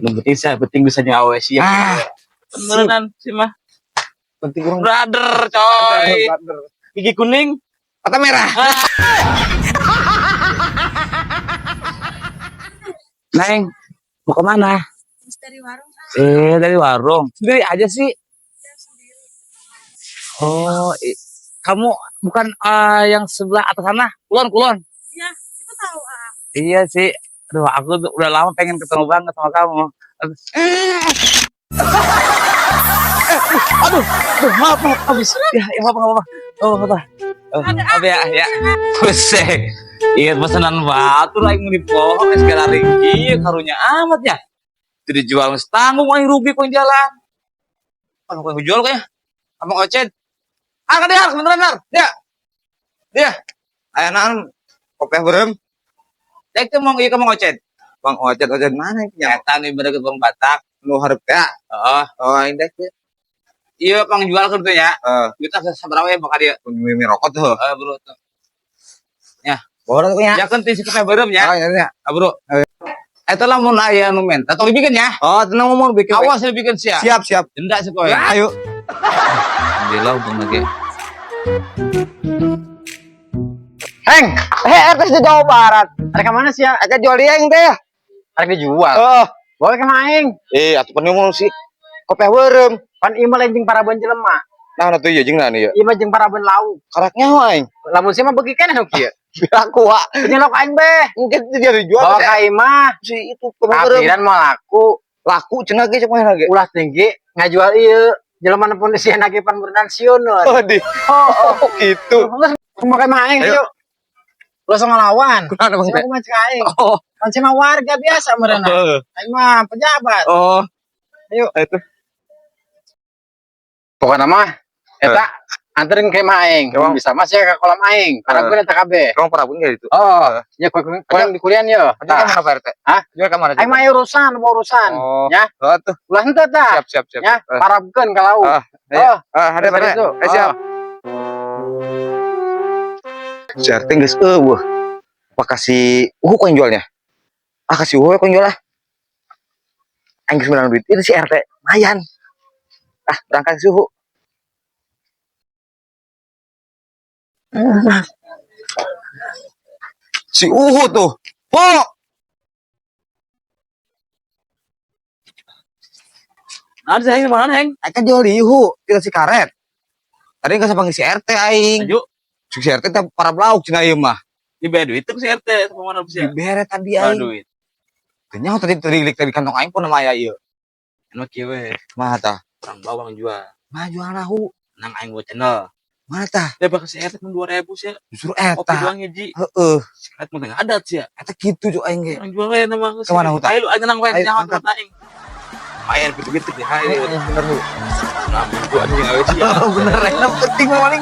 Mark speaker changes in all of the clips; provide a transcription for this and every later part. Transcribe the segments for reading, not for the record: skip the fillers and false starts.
Speaker 1: Nu penting sih, penting bisa nyawa sih ya.
Speaker 2: Ah,
Speaker 1: beneran sih mah.
Speaker 2: Penting urang
Speaker 1: Brother, coy.
Speaker 2: Brother.
Speaker 1: Gigi kuning,
Speaker 2: mata merah.
Speaker 1: Neng, mau kemana?
Speaker 3: Habis dari warung, ah.
Speaker 1: Eh, dari warung. Sendiri aja sih.
Speaker 3: Ya, sendiri.
Speaker 1: Oh, kamu bukan yang sebelah atas sana? Kulon, kulon.
Speaker 3: Iya, itu tahu, ah.
Speaker 1: Iya sih. Aduh, aku tuh udah lama pengen ketemu banget sama kamu. Aduh, aduh, aduh, maaf, maaf, habis. Ya, ya, maaf, maaf, maaf. Oh, maaf. Oh, maaf ya, ya. Buset. Iya, pesanan batu lagi mau dipohong, segala ringki, karunya amat ya. Itu dijual mesti tanggung, aing rugi kok jalan. Kalau kau jual kayaknya, abang Ocet. Ah, dia, beneran, Nar. Dia. Dia.
Speaker 2: Aya naon? Kopiah beureum.
Speaker 1: Dek tuh mau iya ke Mang Ocet.
Speaker 2: Bang Ocet, Ocet mana ya?
Speaker 1: Eta nih bener ke Bang Batak.
Speaker 2: Nu hareup teh.
Speaker 1: Oh,
Speaker 2: Oh, aing dek.
Speaker 1: iya pang jual ke ya.
Speaker 2: Heeh.
Speaker 1: Kita sabaraha we bakal dia.
Speaker 2: Mimi rokok tuh.
Speaker 1: Eh, bro. Tuh.
Speaker 2: Bawa tuh nya.
Speaker 1: Ya kan ti si kopiah beureum ya.
Speaker 2: Oh, iya, iya.
Speaker 1: Ah, bro. Eta lah mun aya nu menta tong dibikin ya.
Speaker 2: Oh, tenang ngomong bikin.
Speaker 1: Awas dibikin sia.
Speaker 2: Siap, siap.
Speaker 1: Denda sih kowe.
Speaker 2: Ayo.
Speaker 1: Alhamdulillah untung lagi.
Speaker 2: Heng, eh RT di Jawa Barat.
Speaker 4: Ada ke mana sih ya?
Speaker 2: Eka jual dia yang teh.
Speaker 4: Ada dijual.
Speaker 2: Oh,
Speaker 4: Boleh ke aing.
Speaker 2: eh atuh penuh mau sih. Kopiah beureum.
Speaker 4: Pan ieu mah lain jeung paraban jelema.
Speaker 2: Nah, atuh ieu jeung naon ieu?
Speaker 4: Ieu mah jeung paraban lauk.
Speaker 2: Karaknya aing.
Speaker 4: Lamun sia mah beuki keneh nu kieu.
Speaker 2: Aku wa.
Speaker 4: Nyelok aing beh.
Speaker 2: Mungkin dia dijual
Speaker 4: Bawa ka imah.
Speaker 2: si itu kopiah beureum.
Speaker 4: Kapiran mau laku,
Speaker 2: Laku cenah ge cek mana ge.
Speaker 4: ulah tinggi ngajual ieu. Jelema pun sieun lagi pan berenang sieun.
Speaker 2: Oh, di.
Speaker 4: Oh,
Speaker 2: Oh, gitu.
Speaker 4: oh. Geus mau ka imah aing
Speaker 2: Ayo.
Speaker 4: yuk. Ulah sama lawan.
Speaker 2: Kunaon Bang
Speaker 4: Sia
Speaker 2: teh?
Speaker 4: mah cek aing.
Speaker 2: Oh.
Speaker 4: Pan sia mah warga biasa meureunna. Aing mah pejabat.
Speaker 2: Oh.
Speaker 4: Ayo.
Speaker 2: Itu.
Speaker 4: Pokokna mah eta anterin ke imah aing.
Speaker 2: Emang?
Speaker 4: Bisa mah sia ka kolam aing. Parabun eta kabeh.
Speaker 2: Kamu parabun enggak itu?
Speaker 4: Oh, ya kue kue yang di kuliah yo.
Speaker 2: Jual ke mana Pak RT?
Speaker 4: Hah?
Speaker 2: Jual ke mana?
Speaker 4: Aing mah aya urusan, mau urusan.
Speaker 2: Oh.
Speaker 4: Ya.
Speaker 2: Oh, tuh.
Speaker 4: Ulah henteu tah.
Speaker 2: Siap, siap, siap.
Speaker 4: Ya, parabkeun ka lauk.
Speaker 2: Ah, iya.
Speaker 4: Oh,
Speaker 2: Ah, ada Pak RT.
Speaker 4: itu.
Speaker 2: Eh, siap. Si RT geus eueuh. Apa kasih uhu kau yang jualnya? Ah, kasih uhu kau yang jual lah. Aing geus menang duit itu si RT. Lumayan. Ah, berangkat si uhu. Si uhu tuh. Po.
Speaker 1: Nah, sih Heng mana Heng?
Speaker 2: Aing kan jual di uhu, tinggal si karet. Tadi nggak panggil si RT aing.
Speaker 1: Ayo,
Speaker 2: Si RT teh para lauk cenah ieu mah.
Speaker 1: dibayar duit tuh si RT sama mana sih?
Speaker 2: Dibere tadi
Speaker 1: Bayar
Speaker 2: aing.
Speaker 1: duit.
Speaker 2: Teu nyaho tadi tadi tadi kantong aing pun nama aya ieu.
Speaker 1: Anu kieu we,
Speaker 2: Mah tah.
Speaker 1: orang bawang jual.
Speaker 2: Mah jual lahu.
Speaker 1: Nang aing buat channel.
Speaker 2: Mana tah?
Speaker 1: Dia bakal si RT 2000 sih.
Speaker 2: Justru
Speaker 1: Kopi
Speaker 2: eta.
Speaker 1: doang hiji.
Speaker 2: Heeh.
Speaker 1: Sikat mah teu adat sih ya.
Speaker 2: Eta kitu jo aing ge.
Speaker 1: Orang jual we nama geus.
Speaker 2: Kemana hutan?
Speaker 1: Ayo lu aing nang we
Speaker 2: Ayo,
Speaker 1: nyaho
Speaker 2: angkat.
Speaker 1: tempat aing. Lumayan gitu-gitu ya. Ayo.
Speaker 2: Heeh, bener lu.
Speaker 1: Nah, gua anjing awe sih.
Speaker 2: Bener enak penting mah paling.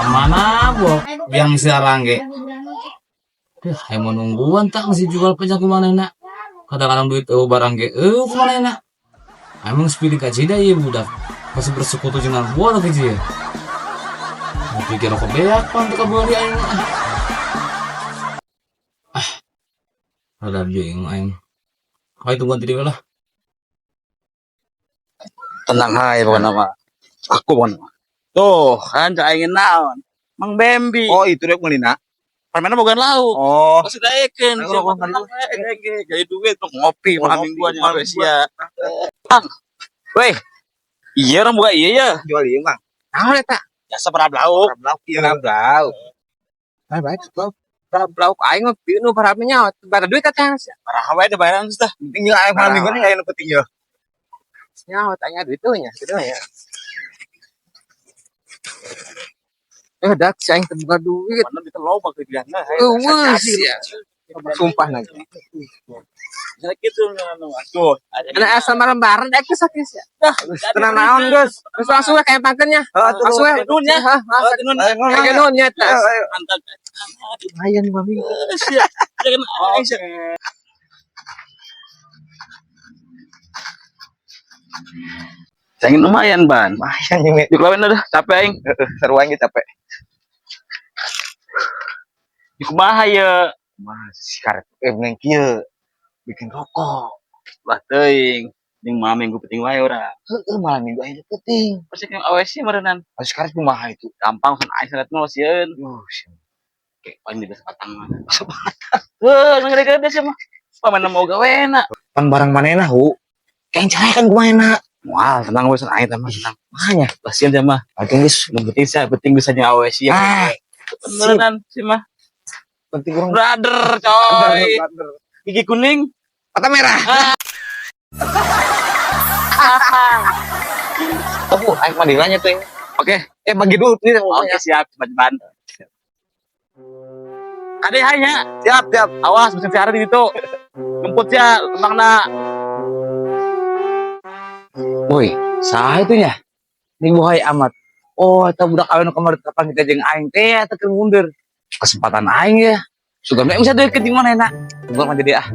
Speaker 1: Mana bu? Yang sekarang ge. Duh, aing mau nungguan tak masih jual pajak kemana nak? Kadang-kadang duit eueuh barang ge eueuh kemana nak? Emang sepilih kacida iya budak. Pasti bersekutu dengan gua lagi sih. Mau pikir rokok beak pan teu kabeli aing. Ah. Ada bingung aing. Ayo tungguan tadi lah. Tenang hai pokoknya mah. Aku pokoknya mah. Tuh, kan cak aing naon. Mang Bambi.
Speaker 2: Oh, itu deh meulina.
Speaker 1: Permainan bogan lauk.
Speaker 2: Oh.
Speaker 1: Pasti daekeun.
Speaker 2: Ayo,
Speaker 1: Siapa
Speaker 2: rokok
Speaker 1: tenang we, jadi duit tuh ngopi
Speaker 2: Oh,
Speaker 1: malam
Speaker 2: ngopi,
Speaker 1: mingguan
Speaker 2: malam
Speaker 1: nyampe sia. Bang. Weh. Iya orang buka iya ya.
Speaker 2: Jual ieu, Bang.
Speaker 4: Naon eta?
Speaker 1: Jasa parab lauk.
Speaker 2: Parab lauk ieu.
Speaker 4: Parab lauk. Baik, baik, parab lauk aing mah pieu nu parab nya bara duit eta
Speaker 1: Parah we ada bayaran tah.
Speaker 2: Penting ye aing malam mingguan aya nu penting ye.
Speaker 4: Nyaho tanya duit tuh nya, gitu ya. Eh, dak si aing teu boga duit.
Speaker 1: Mana bisa loba ke dia nah.
Speaker 4: Eueuh sia. Sumpah lagi.
Speaker 1: Bisa gitu anu. Tuh.
Speaker 4: Ana asa malam bareng dak geus sakit sia.
Speaker 2: Tenang naon, geus.
Speaker 4: Terus langsung we kayak pangkeunnya.
Speaker 2: Heeh, tuh.
Speaker 4: Langsung we.
Speaker 1: Nuhun ya.
Speaker 4: Hah,
Speaker 1: Oh, nuhun.
Speaker 2: Ayo, nuhun,
Speaker 4: Kayak nuhun nya eta.
Speaker 2: Ayo, ayo.
Speaker 1: Mantap.
Speaker 4: Lumayan lima minggu.
Speaker 1: Sia. Jangan aing sia. Saya lumayan, Ban.
Speaker 2: Lumayan ini.
Speaker 1: Yuk lawan udah capek aing.
Speaker 2: Heeh, seru aing ge capek.
Speaker 1: Yuk kumaha ye?
Speaker 2: Mas, si karet eh menang kieu. Bikin rokok.
Speaker 1: Lah teuing. Jeung malam minggu penting wae urang.
Speaker 2: Heeh, malam minggu aya penting.
Speaker 1: Pasti yang awe sih meureunan.
Speaker 2: Harus sekarang kumaha itu?
Speaker 1: Gampang san aing salat mah sieun.
Speaker 2: Yuh,
Speaker 1: Kayak paling di batang mah. Sebatang. Heuh, gede-gede sih mah. Pamana mau gawena.
Speaker 2: Pan barang manehna hu. Kayak carekan kumaha.
Speaker 1: Moal, tenang we san aing teh mah tenang.
Speaker 2: Makanya,
Speaker 1: Lah sieun teh mah.
Speaker 2: oke geus.
Speaker 1: Nu penting sih, penting bisa nyawe sih.
Speaker 2: Ah,
Speaker 1: Beneran sih mah.
Speaker 2: Penting urang
Speaker 1: Brother, coy. Gigi kuning.
Speaker 2: Mata merah. Oh, aing mah dilanya tuh.
Speaker 1: Oke.
Speaker 2: Eh, bagi dulu nih.
Speaker 1: Oke, siap, cepat-cepat. Kade hanya.
Speaker 2: Siap, siap.
Speaker 1: Awas, mesin sehari di situ. Jemput ya, lembangna. Woi, saha itu nya? Ini bohai amat. Oh, eta budak awewe nu kamari kapan kita jeung aing teh eta keur mundur. Kesempatan aing ya. Sugan bisa deket jeung manehna. Gua mah jadi ah.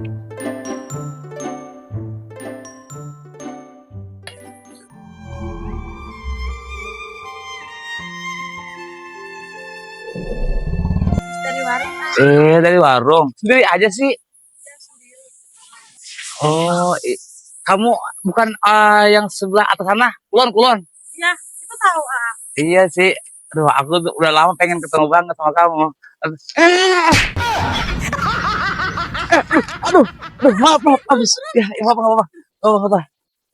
Speaker 3: Dari warung ah.
Speaker 1: Eh, dari warung. Sendiri aja sih.
Speaker 3: Iya, sendiri.
Speaker 1: Oh, kamu bukan yang sebelah atas sana? Kulon, kulon.
Speaker 3: Iya, itu tahu ah.
Speaker 1: Iya sih. Aduh, aku tuh udah lama pengen ketemu banget sama kamu. Eh. Aduh, aduh, maaf, maaf, habis. Ya, ya, maaf, maaf, maaf. Oh, apa?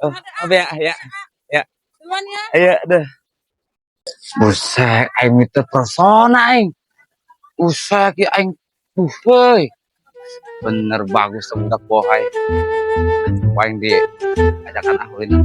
Speaker 1: Oh, maaf ya, ya, ya.
Speaker 3: Duluan ya.
Speaker 1: Iya, dah. Buset, aing itu persona aing. Buset, ya aing. Woi. Bener bagus tuh budak bohai. Aing di ajakan aku ini.